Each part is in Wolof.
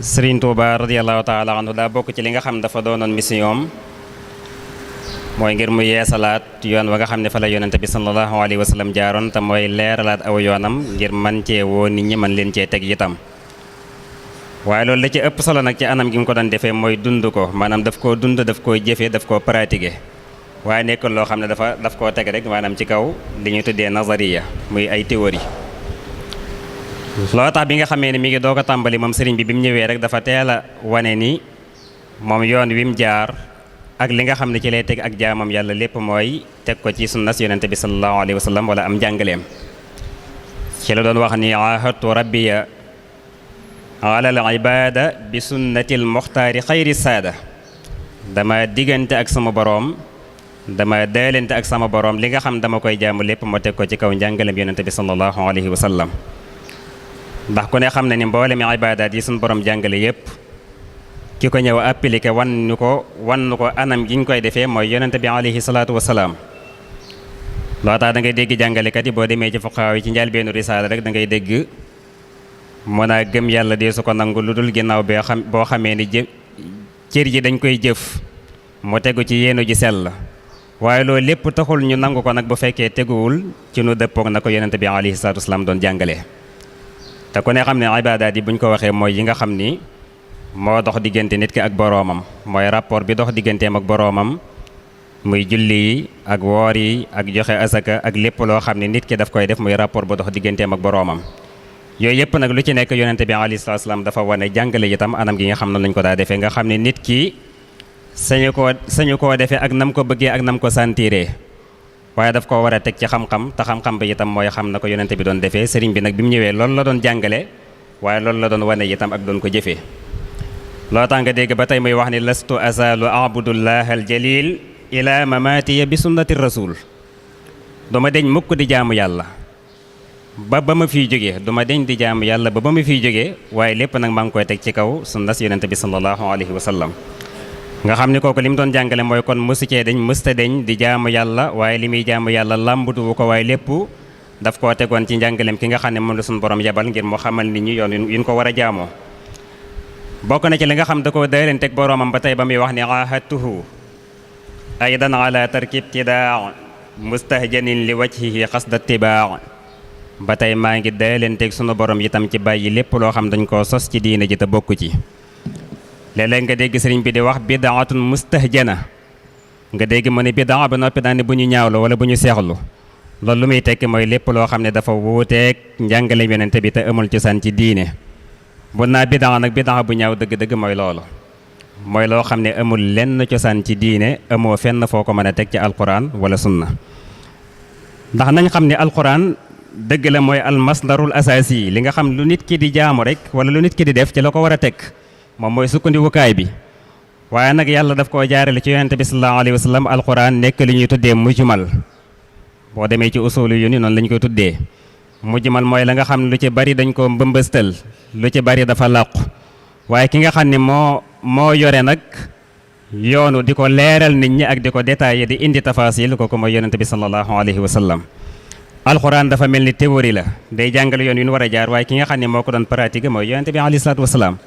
Sëriñ Tuuba radiyallahu taala anhu daa bokk ci li nga xam dafa doonoon mission mooy ngir mu yeesalaat yoon wa nga xam ne fa la yonente bi sallallahu alayhi wa sallam jaaroon te mooy leeralaat aw yoonam ngir man cee woo nit ñi man leen cee teg itam. waaye loolu la ci ëpp solo nag ci anam gi mu ko doon defee mooy dund ko maanaam daf koo dund daf koo jëfee daf koo pratiquer waaye nekkul loo xam ne daf koo teg rek maanaam ci kaw li ñuy tuddee nazariya muy ay théorie. loo tax bi nga xamee ne mi ngi doog a tàmbali moom sëriñ bi mu ñëwee rek dafa teel a wane ni moom yoon wi mu jaar ak li nga xam ne ci lay teg ak jaamam yàlla lépp mooy teg ko ci sunnas yonente bi sallallahu alayhi wa sallam wala am njàngaleem. ci la doon wax ni ahadtu rabbiya ala al ibada bi sunnati al muxtaari xayri saada dama diggante ak sama boroom dama daalante ak sama boroom li nga xam dama koy jaamu lépp moo teg ko ci kaw njàngaleem yonente bi sallallahu alayhi wa sallam. ndax ku ne xam na ni mboolem ibaadaat yi suñu borom jàngale yépp ki ko ñëw appliqué wan nu ko anam gi ñu koy defee mooy yonente bi alayhi salaatu wasalaam. loo tax da ngay dégg jàngalekat yi boo demee ci fuqaaw yi ci njëlbeenu risaala rek da ngay dégg mën a gëm yàlla dee su ko nangu lu dul ginnaaw boo xamee ni cër ji dañ koy jëf mu tegu ci yéenu ji sell waaye loolu lépp taxul ñu nangu ko nag bu fekkee teguwul ci nu dëppoog na ko yonente bi alayhi salaatu wasalaam doon jàngale. te ku ne xam ne ibaadaat yi buñ ko waxee mooy yi nga xam ni moo dox diggante nit ki ak boroomam mooy rapport bi dox digganteem ak boroomam muy julli yi ak woor yi ak joxe asaka ak lépp loo xam ne nit ki daf koy def muy rapport bu dox digganteem ak boroomam. yooyu yëpp nag lu ci nekk yonente bi alayhi salaatu salaam dafa wane jàngale itam anam gi nga xam ne lañ ko daa defee nga xam ne nit ki sañu koo defee ak nam ko bëggee ak nam ko sentiree waaye daf koo war a teg ci xam-xam te xam-xam bi itam mooy xam na ko yonente bi doon defee sëriñ bi nag bi mu ñëwee loolu la doon jàngale waaye loolu la doon wane itam ak doon ko jëfee. loo tax nga dégg ba tey muy wax ni lastu azalu abudullah al jalil ila mamatiya bi sunnati rasul duma deñ mukk di jaamu yàlla ba ma fiy jógee duma deñ di jaamu yàlla ba ma fiy jógee waaye lépp nag maa ngi koy teg ci kaw sunnas yonente bi sallallahu alayhi wa sallam. nga xam ni kooku li mu doon jàngale mooy kon mësu cee dañ mësta deñ di jaamu yàlla waaye li muy jaamu yàlla làmbutuwu ko waaye lépp daf koo tegoon ci njàngaleem ki nga xam ne moom la suñu borom yabal ngir mu xamal nit ñi yoon yuñ ko war a jaamoo. bokk na ci li nga xam da ko day leen teg boroomam ba tey ba muy wax ni ahadtuhu aydan ala tarki ibtidaa mustahjanin li wajhihi xasda tibaa ba tey maa ngi day leen teg sunu borom itam ci bàyyi lépp loo xam dañ koo sos ci diine ji te bokku ci. léeg-léeg nga dégg sëriñ bi di wax bidaatun mustahjana nga dégg mu ne bidaa ba noppi daane bu ñu ñaawlu wala bu ñu seexlu loolu lu muy tekki mooy lépp loo xam ne dafa wuuteeg njàngale yonente bi te amul cosaan ci diine. bu naa bidaa nag bidaa bu ñaaw dëgg-dëgg mooy loolu mooy loo xam ne amul lenn cosaan ci diine amoo fenn foo ko mën a teg ci alquran wala sunna. ndax nañ xam ne alquran dëgg la mooy almasdarul asaasi li nga xam lu nit ki di jaamu rek wala lu nit ki di def ci la ko war a teg moom mooy sukkandikukaay bi. waaye nag yàlla daf koo jaarale ci yonente bi sallallahu alayhi wa sallam alquran nekk li ñuy tuddee mujmal. boo demee ci usulu yu ni noonu lañ koy tuddee mujmal mooy la nga xam ne lu ci bari dañ ko mbëmbëstal lu ci bari dafa làqu waaye ki nga xam ne moo yore nag yoonu di ko leeral nit ñi ak di ko détaillé di indi tafasil kooku mooy yonente bi sallallahu alayhi wa sallam. alquran dafa mel ni théorie la day jàngale yoon yu ñu war a jaar waaye ki nga xam ne moo ko doon pratique mooy yonente bi alayhi salaatu wasalaam.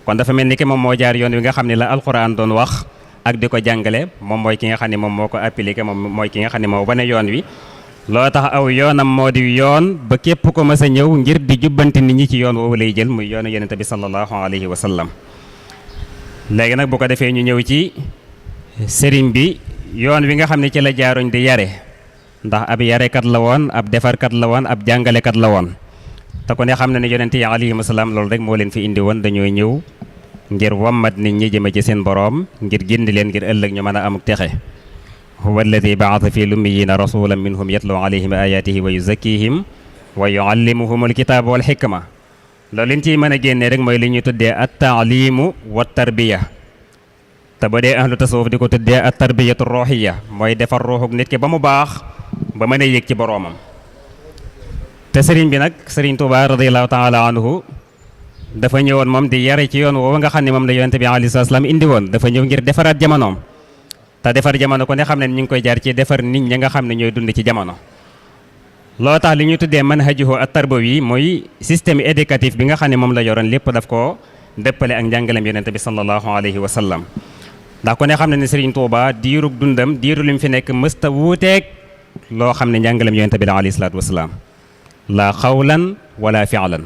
kon dafa mel ni ki moom moo jaar yoon wi nga xam ne la alquran doon wax ak di ko jàngale moom mooy ki nga xam ne moom moo ko appliqué moom mooy ki nga xam ne moo wane yoon wi. loo tax aw yoonam moo di yoon ba képp ko mës a ñëw ngir di jubbanti nit ñi ci yoon woowu lay jël muy yoonu yonente bi sallallahu alayhi wa sallam. léegi nag bu ko defee ñu ñëw ci sëriñ bi yoon wi nga xam ne ci la jaaruñ di yare ndax ab yarekat la woon ab defarkat la woon ab jàngalekat la woon te ku ne xam na ne yonente yi alayhimu salaam loolu rek moo leen fi indi woon dañoo ñëw ngir wammat nit ñi jëme ci seen boroom ngir gindi leen ngir ëllëg ñu mën a amuk texe. huwa alladi baata fi lummiyina rasulan minhum yatlu alayhim ayatihi wa yuzakkihim wa yuallimuhum alkitaba wal xikma. loolu liñ ciy mën a génnee rek mooy li ñuy tuddee at taalimu wa tarbiya te ba dee ahlu tasawuf di ko tuddee at tarbiyatu ruhiya mooy defar ruuxuk nit ki ba mu baax ba mën a yëg ci boroomam. te sëriñ bi nag sëriñ Tuubaa radiyallahu taala anhu dafa ñëwoon moom di yare ci yoon woowu nga xam ne moom la yonente bi alayhi salaam indi woon dafa ñëw ngir defaraat jamonoom. te defar jamono ko ne xam ne ñu ngi koy jaar ci defar nit ñi nga xam ne ñooy dund ci jamono. loo tax li ñuy tuddee manhajuhu at-tarbawi mooy système éducatif bi nga xam ne moom la yoroon lépp daf koo dëppale ak njàngaleem yonente bi sallallahu alayhi wa sallam. ndax ku ne xam ne ne Serigne Touba diirug dundam diiru li mu fi nekk mësta wuuteeg loo xam ne njàngaleem yonente bi la alayhi salaatu wasalaam la xawlan wala fi'lan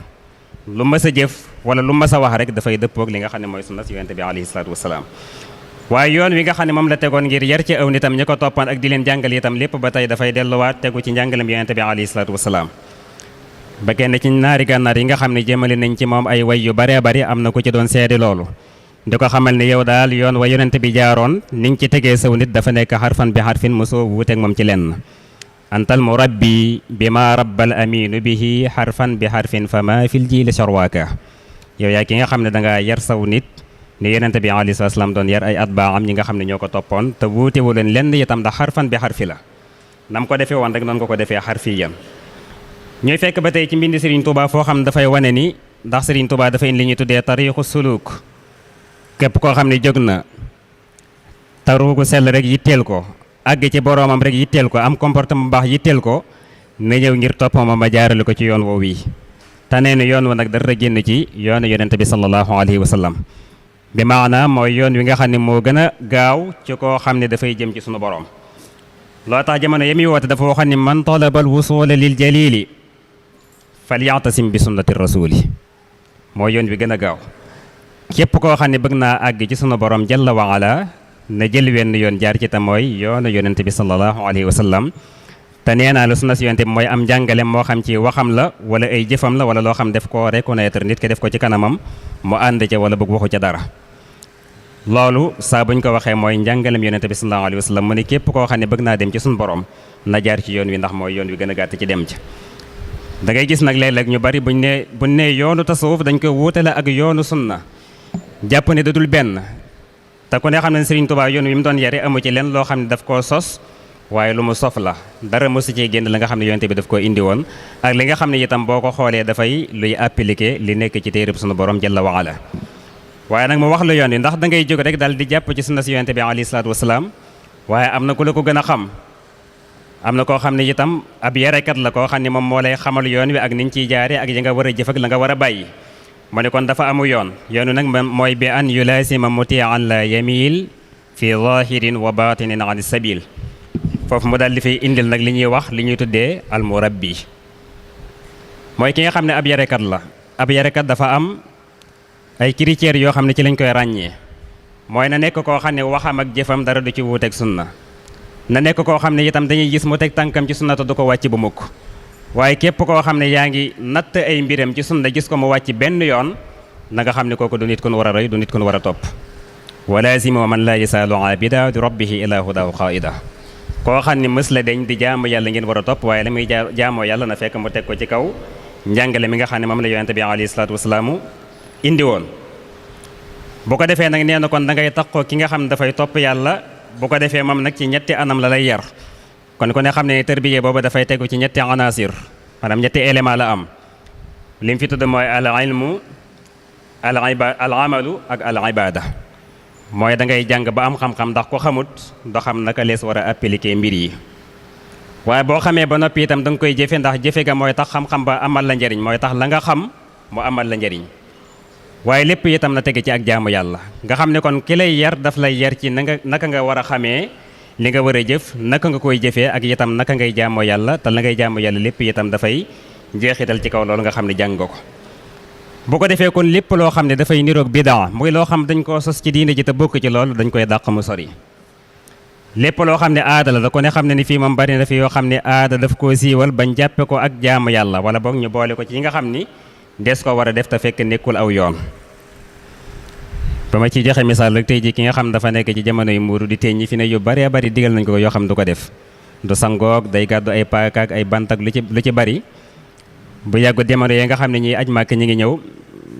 lu mas a jëf wala lu mas a wax rek dafay dëppoog li nga xam ne mooy sunna si yonente bi alayhi salaatu wasalaam. waaye yoon wi nga xam ne moom la tegoon ngir yar ci aw nitam ñi ko toppaan ak di leen jàngal itam lépp ba tey dafay delluwaat tegu ci njàngalem yonente bi alayhi salaatu wasalaam. ba kenn ci naari gànnaar yi nga xam ne jëmale nañ ci moom ay way yu baree bari am na ku ci doon seede loolu di ko xamal ne yow daal yoon wa yonente bi jaaroon niñ ci tegee saw nit dafa nekk xarfan bi xarfin mosoo wuuteeg moom ci lenn. antal murabbi bi ma rabbal aminu bihi xarfan bi xarfin fa ma fil jiili sharwaaka yow yaa ki nga xam ne dangaa yar saw nit ni yonente bi alayhi salaam doon yar ay atbaam ñi nga xam ne ñoo ko toppoon te wuutewu leen lenn itam ndax xarfan bi xarfi la nam ko defee woon rek noonu nga ko defee xarfiyan. ñuy fekk ba tey ci mbindi Serigne Touba foo xam ne dafay wane ni ndax Serigne Touba dafay li ñuy tuddee tariixu suluk képp koo xam ne jóg na taruugu sell rek yitteel ko àgg ci boroomam rek yitteel ko am comportement bu baax yitteel ko na ñëw ngir toppama ma jaarale ko ci yoon woowu yi te nee na yoon wa nag dara génn ci yoonu yonente bi sallallahu alayhi wa sallam bi maanaam mooy yoon wi nga xam ne moo gën a gaaw ci koo xam ne dafay jëm ci sunu borom. loo tax jamono yemi woote dafa waxoon ni man talabal wusula lil jalili falyatasim bi sunnati rasuli mooy yoon wi gën a gaaw képp koo xam ne bëgg naa àgg ci sunu borom jalla wa ala na jël wenn yoon jaar ci te mooy yoonu yonente bi sallallahu alayhi wa sallam. te nee naa la sunna si yonente bi mooy am njàngale moo xam ci waxam la wala ay jëfam la wala loo xam def koo reconnaître nit ki def ko ci kanamam mu ànd ca wala bëgg waxu ca dara. loolu saa buñ ko waxee mooy njàngalem yonente bi sallallahu alayhi wa sallam mu ne képp koo xam ne bëgg naa dem ci suñu borom na jaar ci yoon wi ndax mooy yoon wi gën a gàtt ci dem ci. da ngay gis nag léeg-léeg ñu bari buñ ne yoonu tasawuf dañ koy wuutale ak yoonu sunna jàpp ne dadul benn te ku ne xam ne Serigne Touba yoon wi mu doon yare amu ci leen loo xam ne daf koo sos waaye lu mu sof la dara mosu cee génn la nga xam ne yonente bi daf koo indi woon ak li nga xam ne itam boo ko xoolee dafay luy appliquer li nekk ci téereb sunu borom jalla wa ala. waaye nag mu wax la yoon wi ndax da ngay jóg rek daal di jàpp ci sunna si yonente bi alayhi salaatu wasalaam waaye am na ku la ko gën a xam am na koo xam ne itam ab yarekat la koo xam ne moom moo lay xamal yoon wi ak niñ ciy jaaree ak yi nga war a jëf ak la nga war a bàyyi. mu ne kon dafa amu yoon yoonu nag mooy bi an yulaasima mutian la yamil fi zahirin wa batinin an sabil foofu mu daal di fay indil nag li ñuy wax li ñuy tuddee al murabbi mooy ki nga xam ne ab yarekat la ab yarekat dafa am ay critères yoo xam ne ci lañ koy ràññee mooy na nekk koo xam ne waxam ak jëfam dara du ci wuuteeg sunna na nekk koo xam ne itam dañuy gis mu teg tànkam ci sunna te du ko wàcc bu mukk waaye képp koo xam ne yaa ngi natt ay mbiram ci sunna gis ko mu wàcc benn yoon na nga xam ne kooku du nit ku nu war a roy du nit ku nu war a topp wa laazima man laa yasaalu abida di rabbihi ila hudahu qaida koo xam ne mës la deñ di jaamu yàlla ngeen war a topp waaye la muy jaamoo yàlla na fekk mu teg ko ci kaw njàngale mi nga xam ne moom la yonente bi alayhi salaatu wasalaamu indi woon. bu ko defee nag nee na kon da ngay taxoo ki nga xam ne dafay topp yàlla bu ko defee moom nag ci ñetti anam la lay yar kon ku ne xam ne tërbiye boobu dafay tegu ci ñetti anasir maanaam ñetti élément la am lim fi tudd mooy al ilmu al amalu ak al ibada mooy da ngay jàng ba am xam-xam ndax ko xamut doo xam naka lees war a appliquer mbir yi waaye boo xamee ba noppi itam da nga koy jëfe ndax jëfe ga mooy tax xam-xam ba amal la njariñ mooy tax la nga xam mu amal la njariñ waaye lépp itam na tege ci ak jaamu yàlla nga xam ne kon ki lay yar daf lay yar ci naka nga war a xamee li nga war a jëf naka nga koy jëfee ak itam naka ngay jaamoo yàlla te la ngay jaamoo yàlla lépp itam dafay jeexital ci kaw loolu nga xam ne jàng nga ko bu ko defee kon lépp loo xam ne dafay niroog bidaa muy loo xam dañ koo sos ci diine ji te bokk ci loolu dañ koy dàq mu sori lépp loo xam ne aada la da ko ne xam ne ni fii moom bari na fi yoo xam ne aada daf koo siiwal bañ jàppe ko ak jaamu yàlla wala boog ñu boole ko ci yi nga xam ni des ko war a def te fekk nekkul aw yoon ba ma ci joxe misaal rek tey ji ki nga xam dafa nekk ci jamono yu muuru di teeñ ñi fi ne yu bari bari digal nañ ko yoo xam du ko def du sangoog day gàddu ay paakaak ay bantak lu ci bari bu yàggu jamono yi nga xam ne ñiy aj màkk ñi ngi ñëw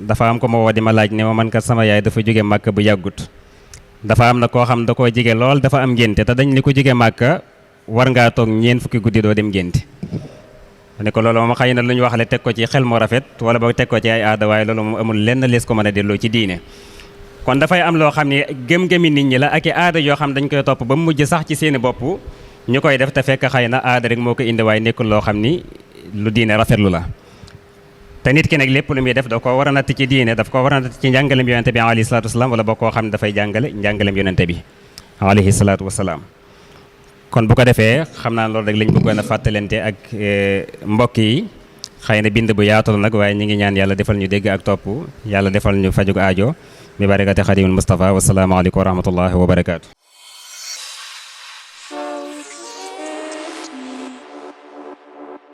dafa am ko ma woo di ma laaj ne ma man kat sama yaay dafa jóge màkk bu yàggut dafa am na koo xam da koo jige lool dafa am ngénte te dañ ni ko jóge màkk war ngaa toog ñeent fukki guddi doo dem ngénte ne ko loolu moom xëy na lu ñu waxale teg ko ci xel mu rafet wala boog teg ko ci ay aada waaye loolu moom amul lenn lees ko mën a delloo ci diine kon dafay am loo xam ne gëm-gëmi nit ñi la ak i aada yoo xam dañ koy topp ba mu mujj sax ci seeni bopp ñu koy def te fekk xëy na aada rek moo ko indi waaye nekkul loo xam ni lu diine rafetlu la. te nit ki nag lépp lu muy def daf ko war a natt ci diine, daf ko war a natt ci njàngalem yonente bi alayhi salaatu wasalaam, wala boo koo xam ne dafay jàngale njàngalem yonente bi alayhi salaatu wasalaam. kon bu ko defee xam naa loolu rek lañ bëggoon a fàttalante ak mbokk yi. xëy na bind bu yaatu la nag, waaye ñi ngi ñaan yàlla defal ñu dégg ak topp, yàlla defal ñu fajug aajo bi barakati xadimul Mustafa. Wassalaamu aleykum wa rahmatullahi wa barakaatu.